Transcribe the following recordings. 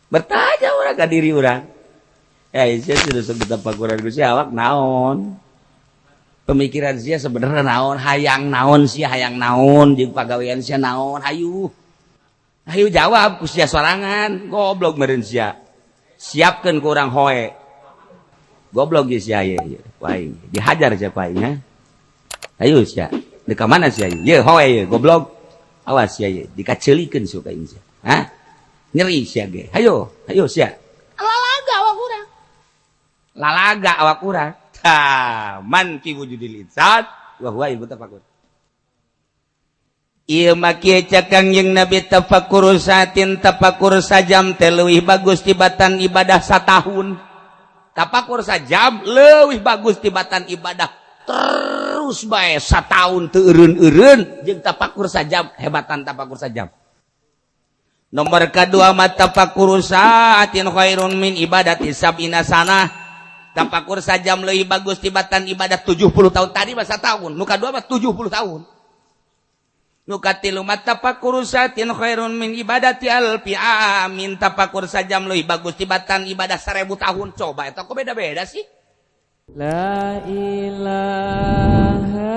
Bertanya urang ka diri urang. Ya, sia sudah sebut tafakuran ku sia awak naon? Pemikiran sia sebenarnya naon, hayang naon sia, hayang naon jeung pagawean sia naon, hayu. Hayu jawab ku sia sorangan, goblok meureun sia. Siapkeun ku urang hoe. Goblok ge sia ye, ye. Dihajar sia ku aing ha. Hayu sia. Di ka mana sia ye? Hoe ye, goblok. Awas sia ye, dikaceulikeun sia ka aing sia. Hah? Nyeri sia ge. Hayo, hayo sia. Lalaga awak urang. Lalaga awak urang. Tah, man fi wujudil insan wa huwa ilmu tafakur. Ieu mah kieu cek Kangjeng Nabi, tafakur saatin, tafakur sajam teh leuwih bagus tibatan ibadah satahun. Tafakur sajam leuwih bagus tibatan ibadah terus bae satahun teu eureun-eureun jeung tafakur sajam, hebatan tafakur sajam. Nomor kedua mah tafakur saatin khairun min ibadati sab'ina sanah. Tafakur sajam leuwih bagus tibatan ibadah 70 tahun. Tadi mah tahun, nu kadua mah 70 tahun. Nu katilu mah tafakur saatin khairun min ibadati alfi amin. Tafakur sajam leuwih bagus tibatan ibadah 1000 tahun. Coba eta kok beda-beda sih? La ilaha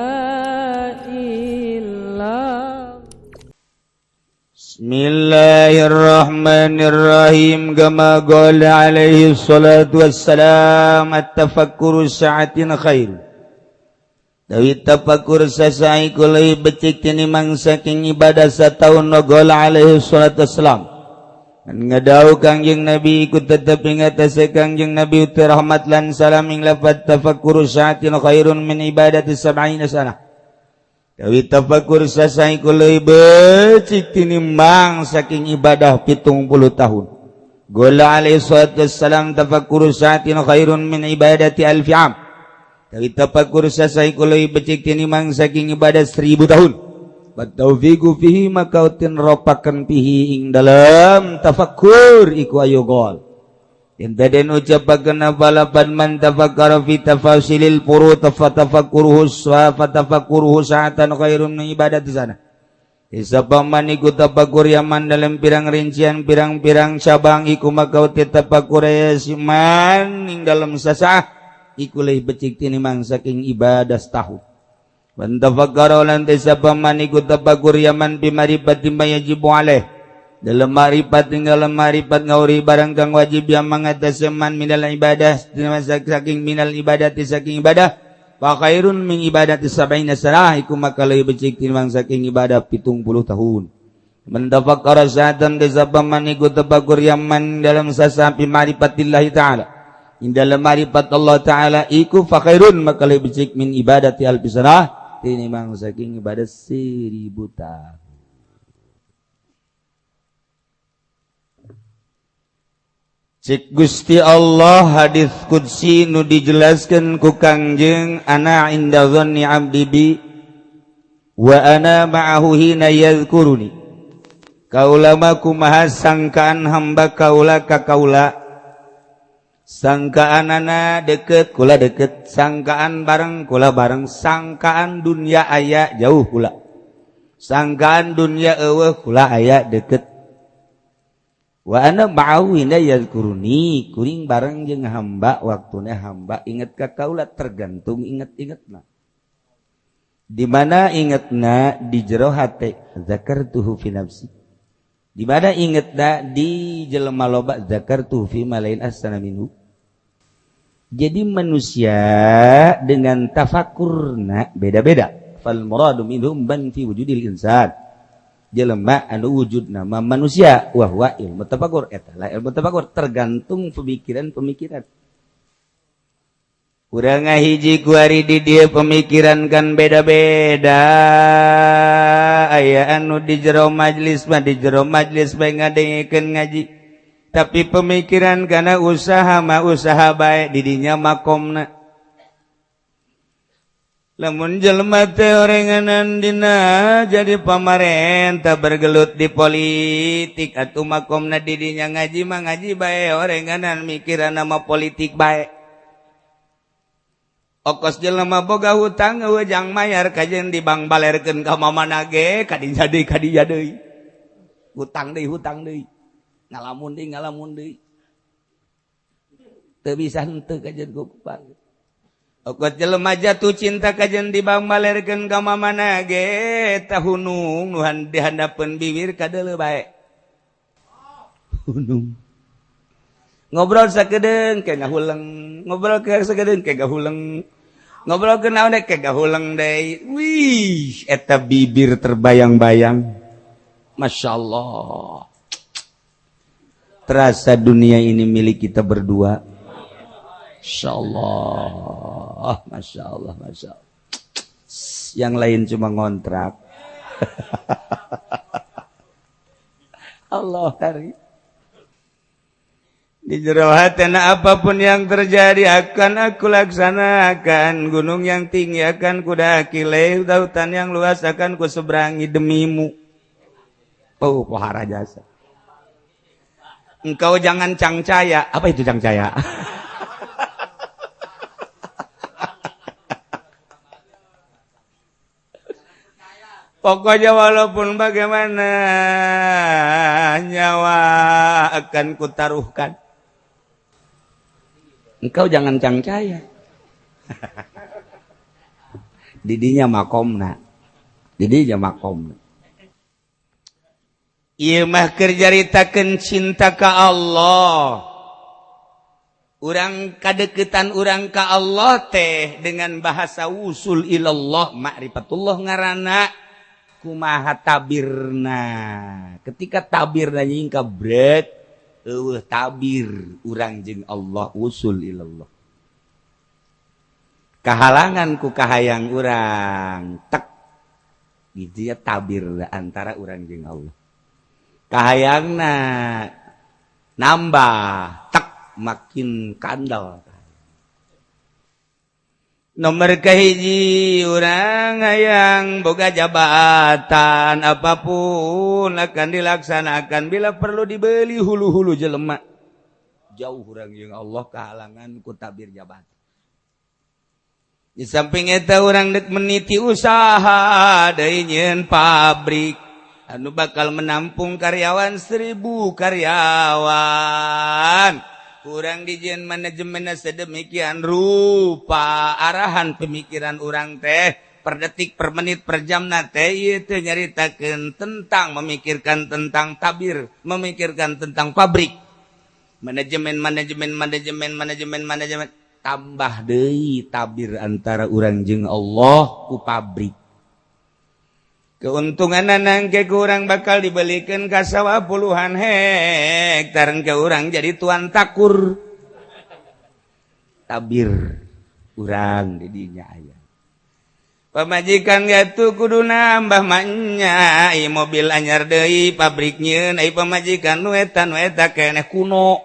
illallah. Bismillahirrahmanirrahim. Kama qala alaihi salatu wassalam, at-tafakkuru sa'atin khair. Dawi tafakur sasa'i kulai becik tinimbang saking ibadah satahun. Qala alaihi salatu wassalam, dan ngadau Kangjeng Nabi ikut tetep ingat Kangjeng Nabi uti rahmat lan salam ing lafat tafakkuru sa'atin khairun min ibadati sab'ina sanah. Dawi tafakur sasai kulai becik tinimbang saking ibadah 70 tahun. Qala alaihi salatu wassalam, tafakkuru sa'atin khairun min ibadati alfi am. Dawi tafakur sasai kulai becik tinimbang saking ibadah 1000 tahun. Bataufiqu fihi, maka utin ropakan fihi ing dalam tafakkur iku ayo gol. Den ucapakeun balapan man tafakkara fi tafasilil furu fatafakkuruhu fatafakkuruhu sa'atan khairun min ibadati sana. Isapaman iku tafakur yaman dalam pirang rincian pirang-pirang cabang iku maka uti tafakur man ing dalam sasah iku leuwih becik tinimbang saking ibadah setahun. Man tafakkara lan sapaman iku tafakur yaman bi marifati ma yajibu alaih dalam marifat dalam marifat ngauri barang kang wajib yang mengatasi man minal ibadah saking minal ibadati saking ibadah fa khairun min ibadati sab'ina sanah, iku maka leuwih becik tinimbang saking ibadah 70 tahun. Man tafakkara sa'atan man iku tafakur yaman dalam sasa fi ma'rifatillahi ta'ala in dalam marifat Allah ta'ala iku fa khairun, maka leuwih becik min ibadati alfi sanah tinimbang saking ibadah 1000 tahun. Cik Gusti Allah hadis qudsi nu dijelaskan ku Kangjeng, ana inda dhanni abdi bi wa ana ma'ahu hina yadhkuruni. Kaula mah kumaha sangkaan hamba kaula ka kaula, sangkaanana deket kula deket, sangkaan bareng kula bareng, sangkaan dunia aya jauh kula, sangkaan dunia eueuh kula aya deket. Wa ana ma'ahu hina yadhkuruni, kuring bareng jeung hamba waktuna hamba inget ka kaula, tergantung inget-ingetna. Di mana ingetna? Di jero hate, zakartuhu fi nafsi. Di mana ingetna? Di jelema loba, zakartuhu fi malain ahsana minhu. Jadi manusia dengan tafakurna beda-beda. Fal muradu minhum man fi wujudil insan, jelema anu wujud nama manusia, wa huwa ilmu tafakur, eta lah ilmu tafakur tergantung pemikiran-pemikiran. Urang ngahiji kuari di dia pemikiran kan beda-beda. Aya anu di jero majlis mah di jero majlis bae ngadengekeun ngaji, tapi pemikiran karena usaha mah usaha bae didinya makomna. Lamun jelema teh orenganan dina jadi pamarentah, bergelut di politik, atuh makomna didinya. Ngaji mah ngaji bae, orenganan mikiran nama politik bae. Okos jelema boga hutang eueuh jang mayar kajen di bank balerkeun ka mamana ge kadinya deui, kadinya deui, hutang deui, hutang deui. Ngalamun deui ngalamun deui. Teu bisa henteu kajeun ku kupak. Okot jelema jatuh cinta kajen dibang malerkeun ka mamana ge tahunung nu dihandapeun bibir kadeuleu bae. Hunung. Ngobrol sakedeung ke ngahuleng, ngobrol ke sakedeung ke ngahuleng. Ngobrol ke naon ke ngahuleng deui. Wih, eta bibir terbayang-bayang. Masya Allah. Terasa dunia ini milik kita berdua. Masya Allah, Masya Allah, Masya Allah. Yang lain cuma ngontrak. Allah hari. Di jero hatena apapun yang terjadi akan aku laksanakan. Gunung yang tinggi akan kudaki, lautan yang luas akan kuseberangi demimu. Oh, pohara jasa. Engkau jangan cangcaya. Apa itu cangcaya? Pokoknya walaupun bagaimana nyawa akan kutaruhkan. Engkau jangan cangcaya. Didinya makomna. Didinya makomna. Ieu mah keur caritakeun cinta ka Allah. Urang kadeukeutan urang ka Allah teh dengan bahasa wusul ilallah, ma'rifatullah ngaranna. Kumaha tabirna. Ketika tabirna nyingka bret, eueuh tabir urang jeung Allah usul ilallah. Kahalangan ku kahayang urang tek gitu ya tabir antara urang jeung Allah. Kahayangna nambah tek makin kandal. Nomor kahiji urang hayang boga jabatan apapun akan dilaksanakan bila perlu dibeli hulu-hulu jelema. Jauh urang jeung Allah kahalangan ku tabir jabatan. Di samping eta urang dek meniti usaha deui nyieun pabrik anu bakal menampung karyawan 1000 karyawan. Kurang dijieun manajemenna sedemikian rupa arahan pemikiran urang teh per detik per menit per jamna teh ieu teh nyaritakeun tentang memikirkan tentang tabir, memikirkan tentang pabrik. Manajemen manajemen manajemen manajemen manajemen tambah deui tabir antara urang jeung Allah ku pabrik. Keuntungan nangke kurang bakal dibelikan ka sawah puluhan hektar ke urang jadi tuan takur. Tabir urang didinya aya. Pamajikan gatu kudu nambah manya, ai mobil anyar deui pabrik nyieun, ai pamajikan nu eta nu eta keneh kuno.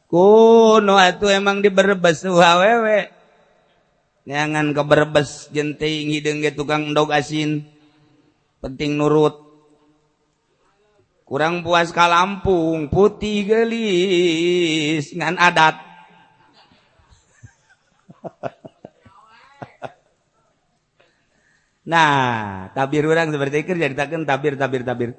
Kuno atuh emang di Brebes awewe. Nyangan ke Brebes jenting hideung ge tukang endog asin. Penting nurut. Kurang puas ka Lampung, putih gelis ngan adat. Nah, tabir urang seperti itu caritakeun tabir tabir tabir.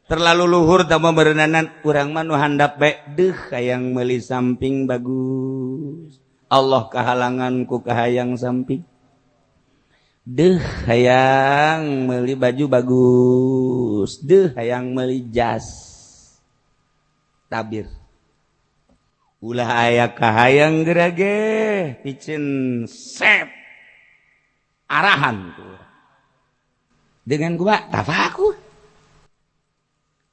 Terlalu luhur tambah berenanan urang mah nu handap bae deuh hayang meuli samping bagus. Allah kahalangan ku kahayang samping. Deuh hayang meuli baju bagus, deuh hayang meuli jas. Tabir. Ulah aya kahayang gerage piceun sep arahan ku. Dengan gua tafakur.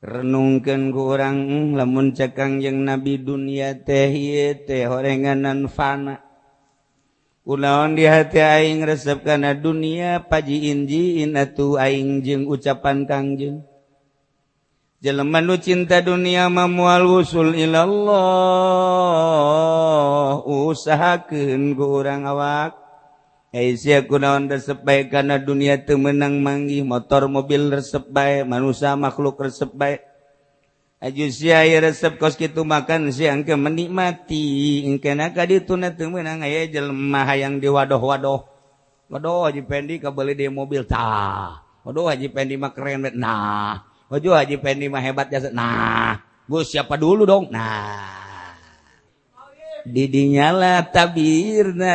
Renungkeun ku urang lamun cek Kangjeng Nabi dunia teh ieu teh horenganan fana. Kunaon di hati aing resep kana dunia pajiin-jiin atuh aing jeung ucapan Kangjeng. Jelema nu cinta dunia mah moal wusul ilallah, usahakeun ku urang awak. Sia kunaon resep bae kana dunia teu meunang manggih motor mobil resep bae manusia makhluk resep bae aju sia resep kos kitu makan siang ke menikmati engkena ka dituna teu meunang aya jelema hayang diwadoh-wadoh wadoh Haji Pendi kabeuli deui mobil tah Waduh, Haji Pendi mah keren. Nah, waduh, Haji Pendi mah hebat jasa. Nah, gue siapa dulu dong? Nah, didinya lah tabirna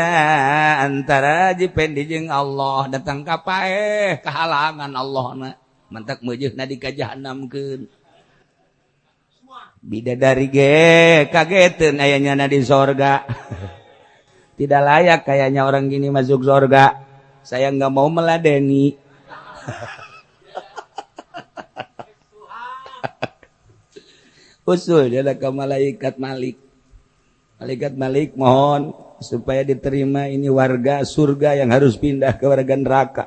antara Haji Pendi jeung Allah datang ka paeh kehalangan Allah na mantak meujeuhna di ka jahanamkeun. Bidadari ge kageteun aya na di sorga. Tidak layak kayaknya orang gini masuk sorga. Saya nggak mau meladeni. Usul dia ke malaikat Malik. Malaikat Malik mohon supaya diterima ini warga surga yang harus pindah ke warga neraka.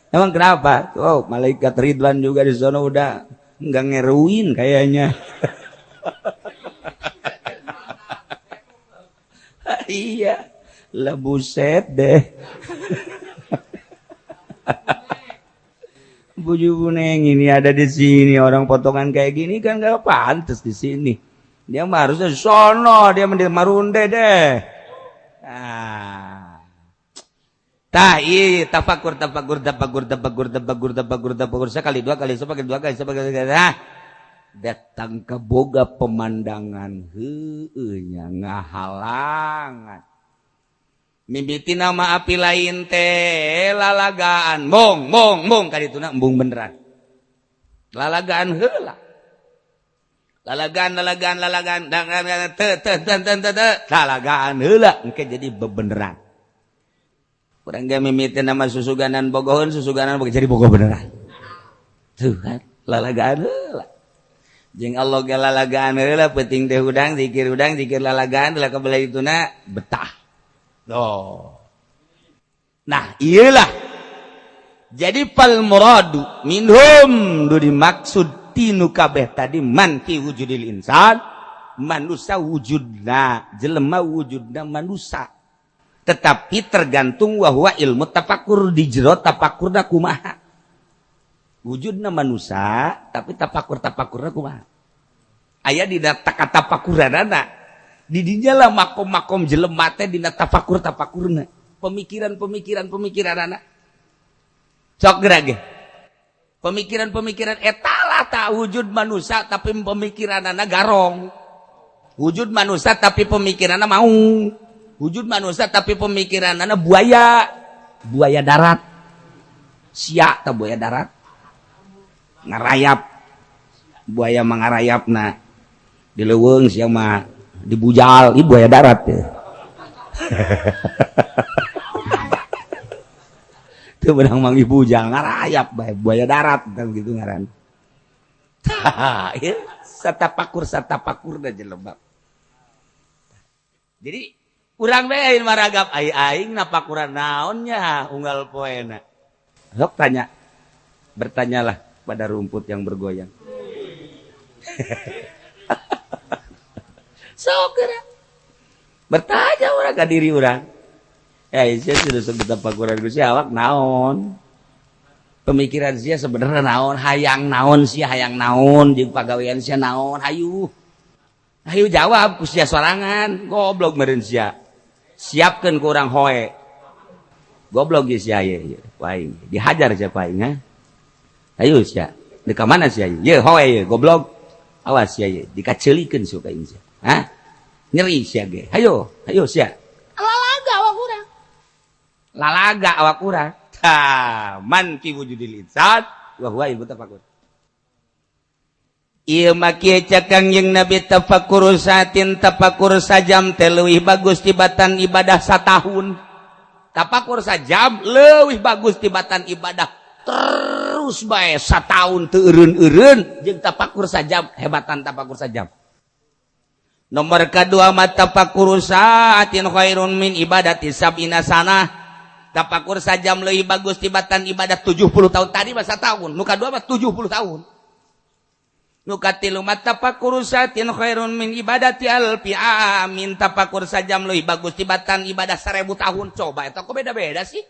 Emang kenapa? Oh, malaikat Ridwan juga di sana udah nggak ngeruin kayaknya. Iya, lah buset deh. Buju buneng ini ada di sini, orang potongan kayak gini kan gak pantas di sini. Dia mah harusnya sono, dia mending marunde deh. Nah. Tah, iya, tafakur tafakur tafakur tafakur tafakur tafakur tafakur sekali dua kali sekali dua kali sekali dua kali. Nah, datang ke boga pemandangan heueuh nya ngahalangan. Mimiti nama api lain teh lalagaan bong bong bong kadituna embung beneran. Lalagaan heula. Lalagaan lalagaan lalagaan dangan teu teu teu teu teu lalagaan heula engke jadi bebeneran. Urang ge mimiti nama susuganan bogoheun susuganan boga jadi bogoh beneran. Tuh kan lalagaan heula. Jeung Allah ge lalagaan heula peuting teh hudang zikir lalagaan heula kabelah dituna betah. Oh. Nah, iyalah. Jadi fal muradu minhum du dimaksud tinu kabeh tadi man fi wujudil insan, manusia wujudna, jelema wujudna manusia. Tetapi tergantung wahwa ilmu tafakur di jero tafakurna kumaha. Wujudna manusia, tapi tafakur-tafakurna kumaha. Aya dina takatafakuranana. Didinya lah makom-makom jelema teh dina tafakur-tafakurna, pemikiran-pemikiran pemikiranana. Sok geura ge. Pemikiran-pemikiran eta lah tak wujud manusia tapi pemikiranana garong. Wujud manusia tapi pemikiranana mau. Wujud manusia tapi pemikiranana buaya. Buaya darat. Sia tah buaya darat. Ngarayap. Buaya mangarayapna. Di leuweung sia mah dibujal, ibu buaya darat ya. Itu benang manggih bujal ngarayap bae buaya darat kan gitu ngaran. Tah, ya, satapakur da jelema. Jadi urang bae aing maragap ai aing napakuran naonnya unggal poena. Sok tanya. Bertanyalah pada rumput yang bergoyang. Sok geura. Bertanya urang ka diri urang. Ya, sia sudah sebut tafakuran ku sia awak naon. Pemikiran sia sebenarnya naon, hayang naon sia, hayang naon jeung pagawean sia naon, hayu. Hayu jawab ku sia sorangan, goblok meureun sia. Siapkeun ku urang hoe. Goblok ge sia ye, aing dihajar sia aing ha. Hayu sia, di ka mana sia ye? Hoe ye, goblok. Awas sia ye, dikaceulikeun sok aing sia. Hah? Nyeri sia ge. Hayo, hayo sia. Lalaga awak urang. Lalaga awak urang. Tah, man fi wujudil insan wa huwa ilmu tafakur. Ieu mah kieu cek Kangjeng Nabi tafakur saatin tafakur sajam teh leuwih bagus tibatan ibadah satahun. Tafakur sajam leuwih bagus tibatan ibadah terus bae satahun teu eureun-eureun jeung tafakur sajam hebatan tafakur sajam. Nomor kedua mah tafakur saatin khairun min ibadati sab'ina sanah. Tafakur sajam leuwih bagus tibatan ibadah 70 tahun. Tadi mah satahun, nu kadua mah 70 tahun. Nu katilu mah tafakur saatin khairun min ibadati alfi amin. Tafakur sajam leuwih bagus tibatan ibadah 1000 tahun. Coba eta kok beda-beda sih?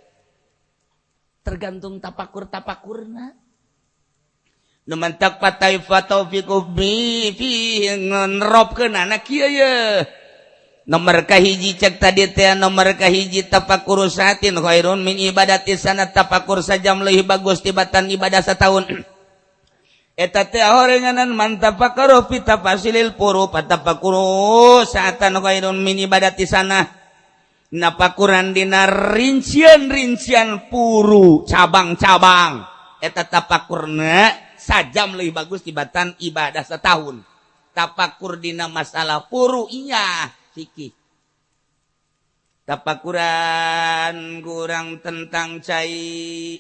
Tergantung tafakur-tafakurna. Nu mantak pataifa taufiqu bi fi ngeropkeun anak kieu ye. Nomor kahiji cek tadi teh, nomor kahiji tafakur saatin khairun min ibadati sana, tafakur sajam leuwih bagus tibatan ibadah setahun. Eta teh horenganan man tafakkaru fi tafasilil furu fatafakuru saatan khairun min ibadati sana. Napakuran dina rincian-rincian puru, cabang-cabang, eta tapakurna sajam lebih bagus tibatan ibadah setahun. Tapakur dina masalah puru, iya fikih, tapakuran kurang tentang cai,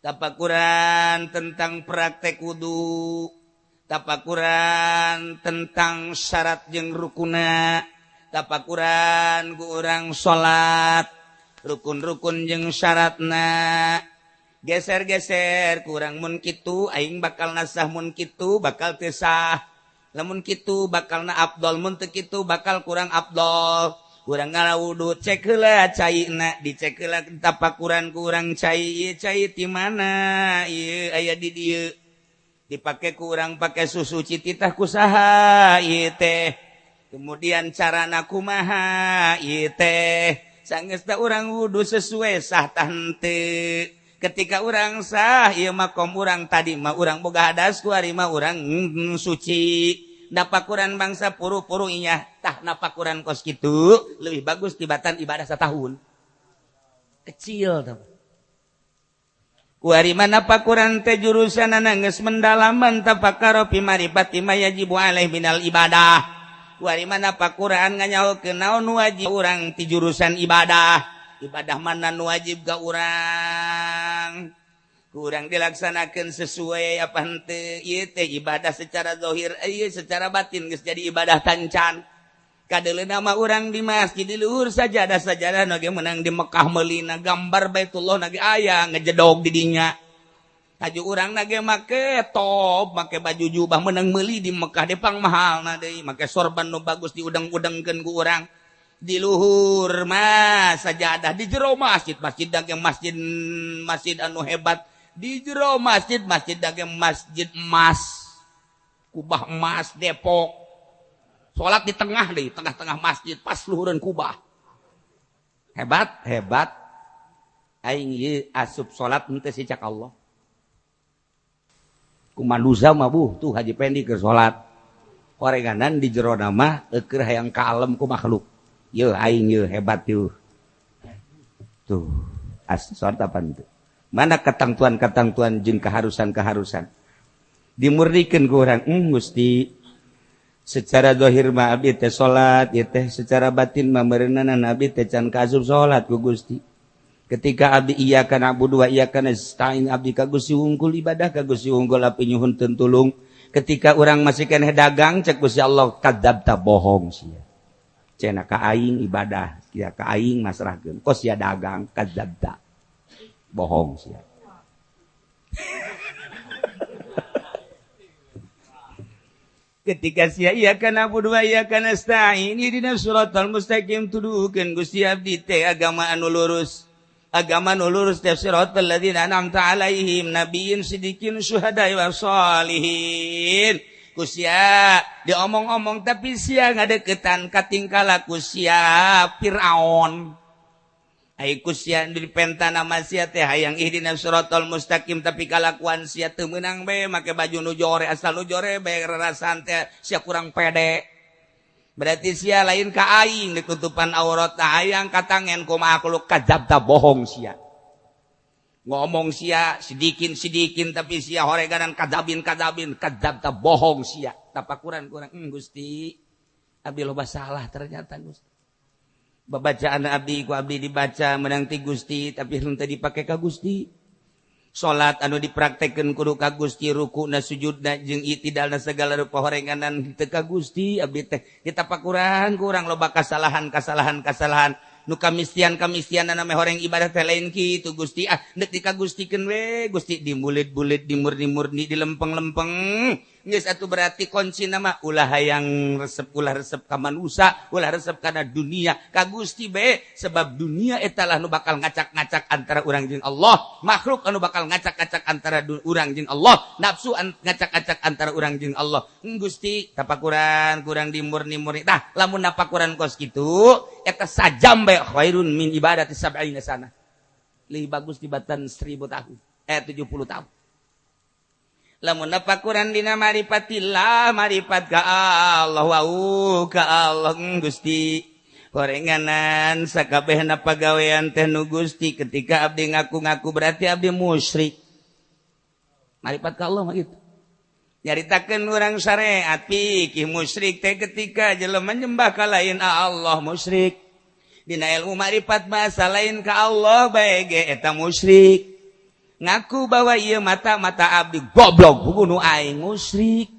tapakuran tentang praktek wudu, tapakuran tentang syarat jeung rukuna, tapakuran ku urang salat rukun-rukun jeung syaratna. Geser-geser kurang, mun kitu aing bakal nasah, mun kitu bakal teu sah, lamun kitu bakal na afdol, mun teu kitu bakal kurang afdol. Kurang ngawudu, cek heula caina, dicek heula tapakuran kurang cai ieu, cai ti mana ieu, aya di dieu, dipake kurang pake susu cititah ku saha ieu teh, kemudian carana kumaha ieu teh, sanggeus urang wudu sesuai sah tah henteu. Ketika urang sah ieu makom urang, tadi mah urang boga hadas, ku ari mah urang suci. Napakuran bangsa puru-puru iya tah, napakuran kos kitu lebih bagus tibatan ibadah setahun kecil tah. Kuari mana pakuran teh jurusan geus mendalaman tafakkara fi ma'rifati ma yajibu alaihi minal ibadah. Kuari mana pakuran nganyahokeun naon wajib urang ti jurusan ibadah, ibadah mana nu wajib ka urang, kurang dilaksanakan sesuai apa henteu. Ieu teh ibadah secara zahir, ieu secara batin geus jadi ibadah tancan. Kadeuleuna mah urang di masjid di luhur sajadah, sajadah nu ge meunang di Mekah meulina, gambar Baitullah na ge aya ngejedog di dinya. Haju urang na ge make top, make baju jubah meunang meuli di Mekah depang mahalna deui, make sorban nu bagus diudang-udangkeun ku urang. Di luhur mah sajadah, di jero masjid, masjid ge masjid masjid anu hebat, di jero masjid, masjid ge masjid emas, kubah emas Depok. Salat di tengah deh, tengah-tengah masjid pas luhureun kubah. Hebat hebat aing ieu, asup salat henteu si cak Allah kumanusa mah. Buh tuh Haji Pendi keur salat horenganan di jero mah keur hayang kalem ku makhluk. Yeuh aing yeuh, hebat yeuh tuh. As salat apa henteu? Mana ketentuan-ketentuan jeung keharusan-keharusan dimurdikeun ku urang. Gusti, secara zahir mah abdi teh salat ieu teh, secara batin mah meureunan abdi teh can kaasup salat ku Gusti. Ketika abdi iyyaka na'budu wa iyyaka nasta'in, abdi ka Gusti wungkul, ibadah ka Gusti wungkul, abdi nyuhunkeun tulung. Ketika urang masih keneh dagang, cek Gusti Allah, kadzabta, bohong sia. Cenah ka aing ibadah sia, ka aing masrahkeun, kos sia dagang, kadzabta, bohong sia. Ketika sia iyyaka na'budu wa iyyaka nasta'in ihdinas siratal mustaqim, tuduhkeun Gusti abdi teh agama anu lurus, agama anu lurus teh siratal ladzina an'amta alaihim nabiyyin, sidiqin, syuhada wa salihin. Ku sia diomong-omong, tapi sia ngadeukeutan katingkah laku sia Firaun. Ai ku sia dipenta nama sia teh hayang ihdinas siratal mustaqim, tapi kalakuan sia teu meunang bae, make baju nu jore, asal nu jore bae rarasaan teh sia kurang pede. Berarti sia lain ka aing ditutupan aurat, hayang katangen ku makhluk. Kadzabta, bohong sia. Ngomong sia sidikin sidikin, tapi sia horeganan kadzabin kadzabin. Kadzabta, bohong sia. Tapakuran kurang, Gusti, abdi loba salah ternyata. Gusti, babacaan abdi ku abdi dibaca menang ti Gusti, tapi henteu dipake ka Gusti. Salat anu dipraktekkeun kudu ka Gusti, rukuna, sujudna, jeung itidalna, segala rupa horenganan teu ka Gusti. Abdi teh ditapakuran kurang loba kasalahan kasalahan kasalahan nu kamistian kamistian meh horeng ibadah teh lain kitu. Gusti, ah, deuk dikagustikeun we Gusti, dimulit-bulit, dimurni-murni, dilempeng-lempeng. Geus atuh berarti kunci nama ulah hayang resep, ulah resep ka manusia, ulah resep kana dunia, ka Gusti bae, sebab dunia eta lah nu bakal ngacak-ngacak antara urang jeung Allah, makhluk anu bakal ngacak-ngacak antara urang jeung Allah, nafsu ngacak-ngacak antara urang jeung Allah. Gusti tapakuran kurang dimurni-murni. Tah, lamun napakuran kos kitu eta sajam bae khairun min ibadati sab'ina sana. Lebih bagus dibatan 1000 tahun, 70 tahun. Lamun napakuran dina marifatillah, marifat ka Allah, wau ka Allah Gusti. Horenganan sakabehna pagawean teh nu Gusti, ketika abdi ngaku-ngaku berarti abdi musyrik. Marifat ka Allah mah kitu. Nyaritakeun urang syariat fikih musyrik teh ketika jelema nyembah ka lain Allah musyrik. Dina ilmu marifat mah lain ka Allah bae ge eta musyrik. Ngaku bahwa ieu mata-mata abdi goblok bunuh aing musyrik.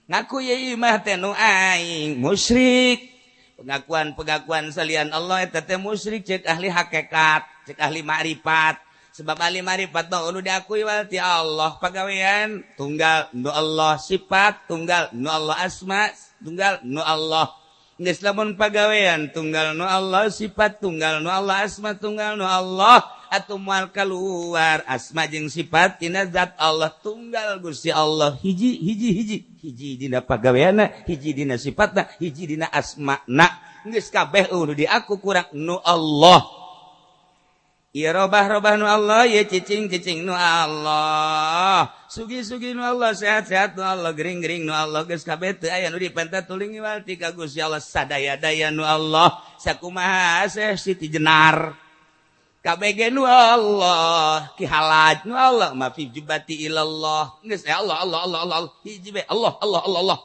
Ngaku ieu imah teh nu aing musyrik. Pengakuan-pengakuan salian Allah eta teh musyrik cek ahli hakikat, cek ahli makrifat. Sebab ahli makrifat mah nu diakui ti Allah pagawean tunggal nu Allah, sifat tunggal nu Allah, asma tunggal nu Allah. Geus lamun pagawean tunggal nu Allah, sifat tunggal nu Allah, asma tunggal nu Allah, atuh moal keluar asma jeung sifat tina zat Allah tunggal Gusti Allah hiji hiji hiji hiji dina pagaweanna, hiji dina sifatna, hiji dina asmana. Geus kabeh nu diaku kurang nu Allah. Ieu robah-robah nu Allah, ieu cicing-cicing nu Allah, sugi-sugi nu Allah, sehat-sehat nu Allah, gering-gering nu Allah. Geus kabeh teu aya nu dipenta tuling iwal ti ka Gusti Allah, sadaya-daya nu Allah, sakumaha seh Siti Jenar KBG nu Allah, Ki Halaj nu Allah, ma fi jubati ilallah. Geus Allah Allah Allah Allah hiji bae Allah Allah Allah Allah.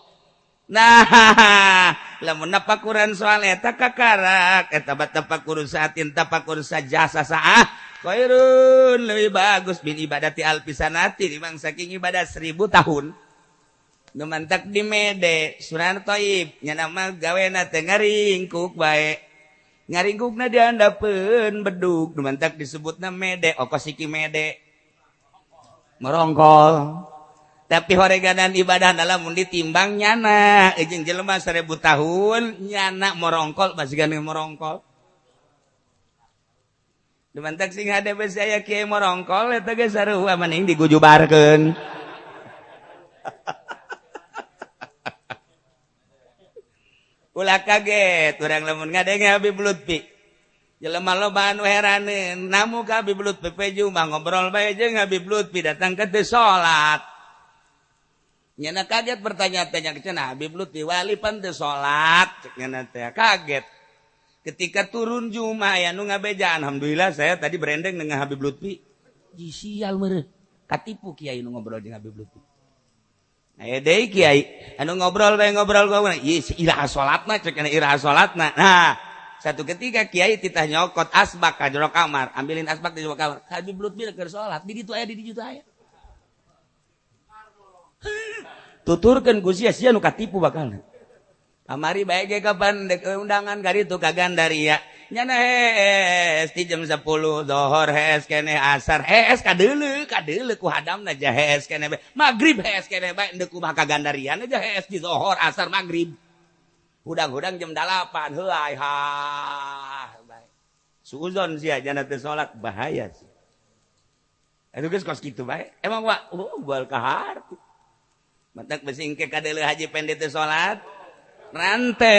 Nah, lamun napakuran soal eta kakarak eta tapakur saatin tapakur sajasa saah khairun lebih bagus bin ibadati alfisanati dimang saking ibadah 1000 tahun. Nu mantak di mede Sunan Thaib nya nama gawena teh ngaringkuk bae. Ngaringkukna diandapeun bedug nu mantak disebutna mede okos iki mede merongkol. Tapi horeganan ibadah lamun ditimbang nyana jeung jelema 1000 tahun nyana morongkol masih gane morongkol. Dumantak sing hade besi aya kiai morongkol eta ge sarua mending digujubarkeun. Ulah kaget urang lamun ngadenge Habib Lutfi. Jelema loba anu heraneun namu ka Habib Lutfi peju mah ngobrol bae jeung Habib Lutfi datang ke teu salat. Nyana kaget bertanya-tanya cenah Habib Lutfi wali pan teu salat cek nyana teh kaget. Ketika turun Jumat aya nu ngabejaan, alhamdulillah saya tadi berendeng dengan Habib Lutfi. Ji sial meureun katipu kiai nu ngobrol jeung Habib Lutfi. Aya deui kiai anu ngobrol bae ngobrol goblok ieu iraha salatna cek nyana iraha salatna. Nah, satu ketika kiai titah nyokot asbak ka jero kamar, ambilin asbak di jero kamar. Habib Lutfi keur salat di ditu aya di ditu aya. Tuturkeun ku sia sia nu katipu bakalna. Kamari bae ge kapan dek undangan ka ditu ka Gandaria. Nyana hees ti jam 10 zohor hees keneh asar hees kadeuleu kadeuleu ku hadamna ja hees keneh bae. Magrib hees keneh bae endek kumaha ka Gandaria ja hees di zohor asar magrib. Hudang-hudang jam 8 heuay ha bae. Suuzon sia jana teu salat bahaya sih. Atuh geus kos kitu bae. Emang wa bal ka harti. Matak besingke kadeuleu haji pendek teu salat rante.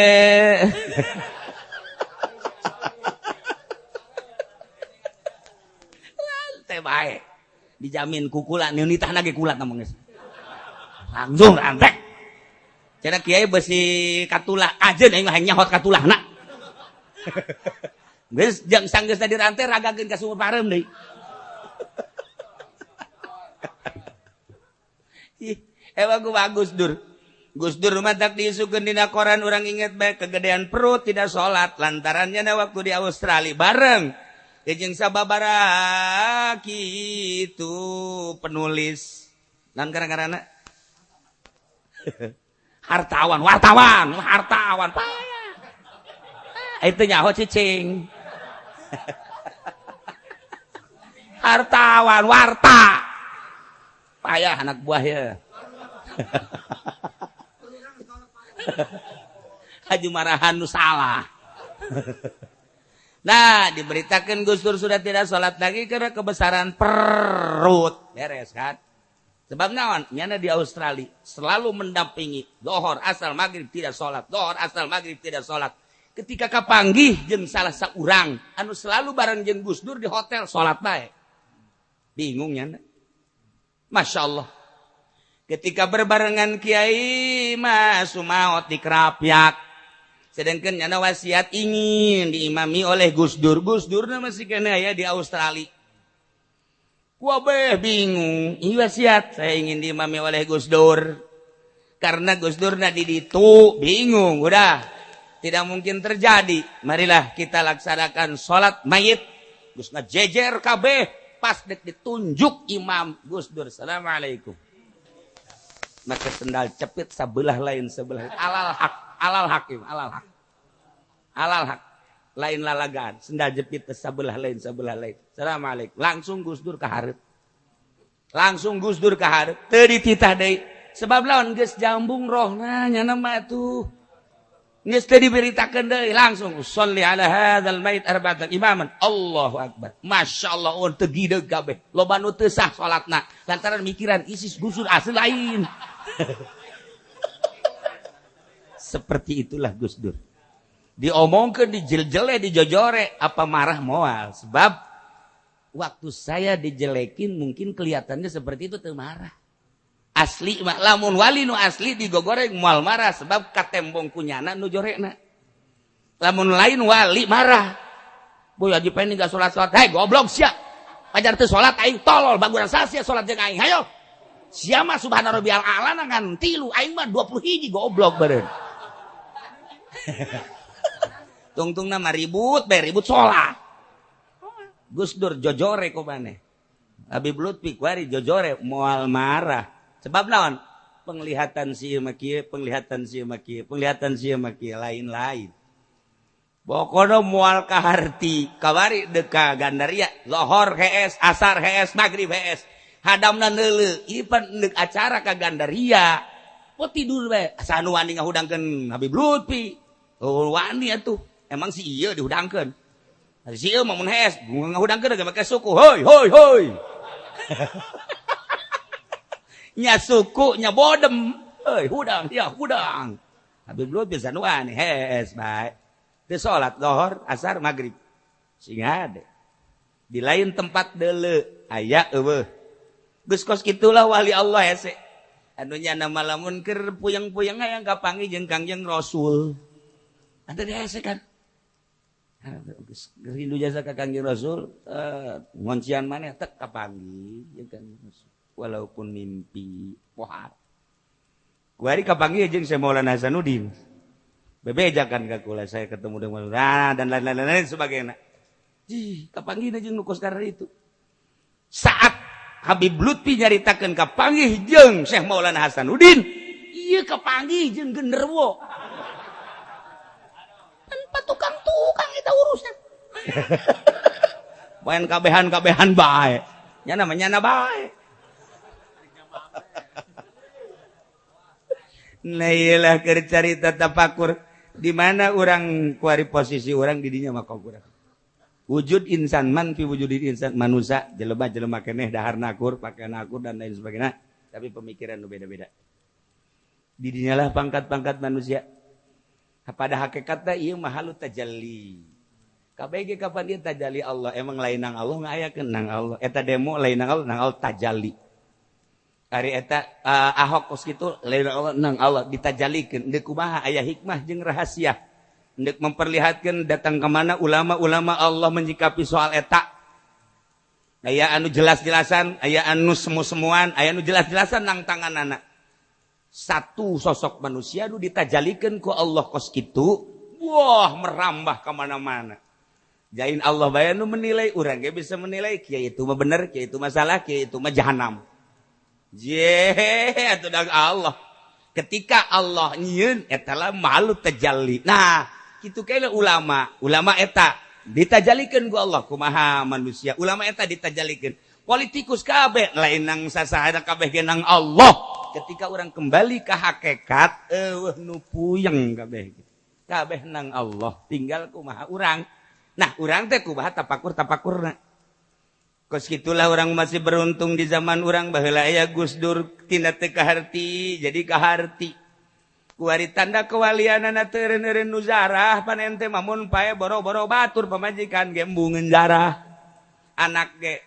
Rante bae. Dijamin kukula nitahna ge kulat namung geus. Langsung rante. Cenah kiai besi katulah ajeun aing mah nyahot katulahna. Geus jang sanggeus tadi rante ragageun ka sumur pareum deui. Ih, emang gua bagus Dur. Gus Dur mah tak diisukeun dina koran urang inget bae kegedean perut tidak salat lantarannya na waktu di Australia bareng jeung sababaraha kitu penulis nan gara-garana hartawan wartawan hartawan payah itu nyaho cicing hartawan warta payah anak buah ya. Haji marahan nu salah. Nah, diberitakan Gus Dur sudah tidak sholat lagi karena kebesaran perut. Beres kan? Sebab naon? Nyana di Australia selalu mendampingi dohor asal maghrib tidak sholat, dohor asal maghrib tidak sholat. Ketika kapanggih jeung salah saurang anu selalu bareng jeung Gus Dur di hotel sholat bae. Bingung nyana. Masya Allah. Ketika berbarengan Kiai Mas Sumaot di Krapyak. Sedangkan nyana wasiat ingin diimami oleh Gus Dur. Gus Dur masih kena ya di Australia. Gua beh bingung. Ini wasiat saya ingin diimami oleh Gus Dur. Karena Gus Dur na di ditu, bingung udah. Tidak mungkin terjadi. Marilah kita laksanakan sholat mayit. Gus jejer kabeh pas dek ditunjuk imam Gus Dur. Assalamualaikum. Maka sendal cepit sebelah lain sebelah. Alal hak, alal hakim, alal hak. Alal hak. Lain lalagan, sendal jepit sebelah lain sebelah lain. Assalamualaikum. Langsung Gus Dur kaharep. Langsung Gus Dur kaharep. Teu dititah deui. Sebab lawan geus jambung rohna nya mah tuh. Geus teu diberitakeun deui, langsung sholli ala hadzal mait arba'atan imaman. Allahu akbar. Masyaallah, on teu gideg kabeh. Loba nu teu sah salatna lantaran mikiran isis Gus Dur asli lain. Seperti itulah Gus Dur. Diomongkeun, dijeljele, dijojore, apa marah moal. Sebab waktu saya dijelekin mungkin kelihatannya seperti itu teu marah. Asli mah lamun wali nu asli digogoreng moal marah sebab katembong kunyana nu jorekna. Lamun lain wali marah. Boy Haji Pendi gak salat-salat. Hei goblok sia. Pajar teu salat aing tolol baguran sia salat jeung aing. Hayo. Sia mah subhana rabbiyal a'la ngan 3 aing mah 20 goblok beureun. Tungtung nama ribut bae ribut salat. Gus Dur jojore ku maneh. Habib Lutfi kuari jojore moal marah. Sebab naon? Penglihatan si mah kieu, penglihatan si mah kieu, penglihatan si mah kieu lain-lain. Pokoknya moal kaharti kawari deka Gandaria, lohor HS, asar HS, maghrib HS. Hadamna neuleuh, ieu pan deuk acara ka Gandaria. Po tidur bae, asa anu wani ngahudangkeun Habib Lutfi. Oh wani atuh. Emang si ieu dihudangkeun. Si ieu mah mun HS, ngahudangkeun ge make suku. Hoi hoi hoi. Nya suku nya bodem. Heuy hudang ya hudang. Habib Lutfi bisa nu wani HS bae. Teu salat lohor, asar, maghrib. Sing hade. Di lain tempat deuleu aya eueuh. Geus kos kitulah wali Allah hese. Anu nya nama lamun keur puyeng-puyeng hayang kapanggih jeung Kangjeng Rasul. Anda di hese kan. Geus rindu jasa ka Kangjeng Rasul, ngoncian maneh tek kapanggih jeung Kangjeng Rasul. Walaupun mimpi pohar. Kuari kapanggih jeung Syekh Maulana Hasanuddin. Bebejakan ka kula saya ketemu dengan Maulana dan lain-lain lain sebagainya. Jih, kapanggih jeung nu kos karena itu. Saat Habib Lutfi nyaritakeun kapanggih jeung Syekh Maulana Hasanuddin, ieu kapanggih jeung genderuwo. Pan tukang-tukang kita urusan. Main kabehan-kabehan bae. Nyana mah nyana bae. Nah iyalah keur carita tafakur di mana orang kuari posisi orang di dinya mah kurang. Wujud insan man fi wujudil insan manusia jelema-jelema keneh dahar nakur, pakaian nakur dan lain sebagainya, tapi pemikiran nu beda-beda. Di dinyalah pangkat-pangkat manusia. Pada hakikatna ieu mah halu tajalli. KBG kapan dia tajalli Allah, emang lain nang Allah ngayakeun nang Allah. Eta demo lain nang Allah, nang Allah tajalli. Ari eta Ahok kos kitu lain Allah nang Allah ditajalikeun. Deuk kumaha aya hikmah jeung rahasia. Deuk memperlihatkan datang ke mana ulama-ulama Allah menyikapi soal eta. Aya anu jelas-jelasan, aya anu semu-semuan, aya anu jelas-jelasan nang tanganana. Satu sosok manusia nu ditajalikeun ku Allah kos kitu, wah merambah ke mana-mana. Jain Allah bae nu menilai, urang ge bisa menilai kieu itu mah bener, kieu itu masalah, kieu itu mah jahanam. Je, atuh dah Allah. Ketika Allah nyieun eta lah malu tajalli. Nah, kitu kene ulama, ulama eta ditajalikeun ku Allah kumaha manusia. Ulama eta ditajalikeun. Politikus kabeh lain nang sasahana kabeh ge nang Allah. Ketika urang kembali ke hakikat, eueuh nu puyeng kabeh. Kabeh nang Allah, tinggal kumaha urang. Nah, urang teh kumaha tapakur tapakurna. Kos gitulah, urang masih beruntung di zaman urang baheula aya Gus Dur, tina teu kaharti jadi kaharti. Kuari tanda kewalianana teu eureun nu zarah pan ente mah mun pae boro-boro batur, pamajikan ge embungeun zarah. Anak ge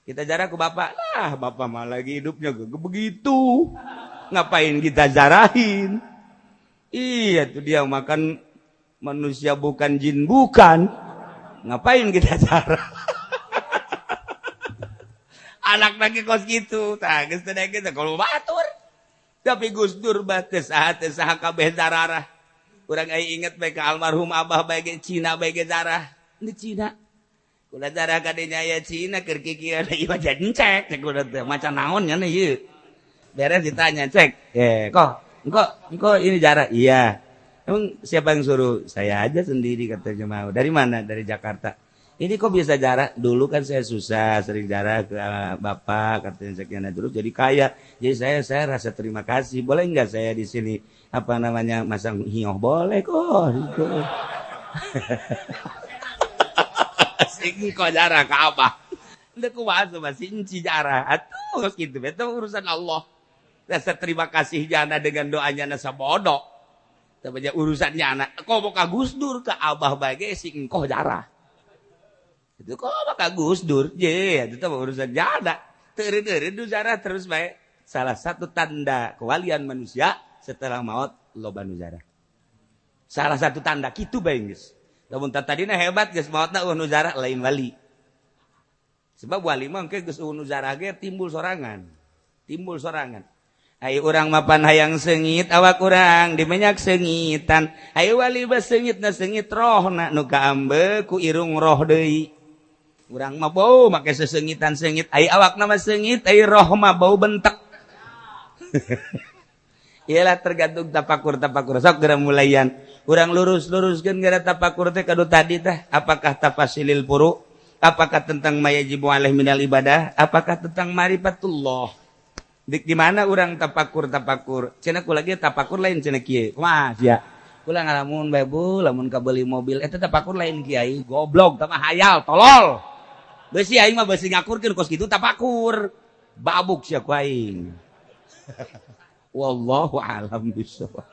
kita jarah ku bapak lah, bapak mah lagi hidupnya ge begitu. Ngapain kita zarahin? Iya tuh, dia makan manusia bukan, jin bukan. Ngapain kita zarah? Anak lagi kos gitu, tah geus teh geus kalau batur. Tapi Gus Dur bah teu saha teu saha, kabeh zararah. Urang aya inget bae ka almarhum abah bae ge, Cina bae ge zarah. Ini Cina. Kula zarah kadinya aya Cina keur kikieu ieu jadi cek cek kula teh maca naon nya ieu. Beres ditanya cek, "Eh, kok engko engko ini jarah?" "Iya." "Emang siapa yang suruh?" "Saya aja sendiri," katanya mau. "Dari mana?" "Dari Jakarta." "Ini kok bisa jarah?" "Dulu kan saya susah, sering jarah ke bapak," katanya sekian, terus jadi kaya. "Jadi saya rasa terima kasih. Boleh nggak saya di sini apa namanya masang hioh?" "Boleh kok." Gitu. Sing kok jarah ke apa? Udah kumaha masih inci jarah. Atuh gitu, itu urusan Allah. Rasa terima kasih jana dengan doanya nasa bodoh. Tapi urusannya anak. Kok mau ka Gus Dur, ke abah bae si engkoh jarah. Itu kok ka Gus Dur je, itu tuh urusan jada. Teureun du zarah terus bae. Salah satu tanda kewalian manusia setelah maut loba nu zarah. Salah satu tanda kitu bae geus. Lamun tadina hebat geus maotna eueuh nu zarah, lain wali. Sebab wali mah engke geus eueuh nu zarah ge timbul sorangan. Timbul sorangan. Ayo urang mapan hayang sengit awak urang di minyak sengitan. Ayo wali bah sengit na sengit rohna nu kaambe ku irung roh deui. Urang mah bau make sesengitan sengit, ai awak nama sengit, ai roh mah bau bentek. Iyalah, tergantung tapakur tapakur. Sok geura mulayan. Urang lurus-luruskeun gara tapakur teh kadu tadi teh, apakah tafasilil furu? Apakah tentang mayajibu alaih minal ibadah? Apakah tentang marifatullah? Di mana urang tapakur tapakur? Cenah ku lagi tapakur lain cenah kieu. Kumaha sia? Kula ngalamun bae bu, lamun kabeli mobil eta tapakur lain, kiai. Goblok, tama hayal, tolol. Besi aing mah besi ngakurkeun kos kitu tapakur. Babuk sia ku aing. Wallahu alam bisawab.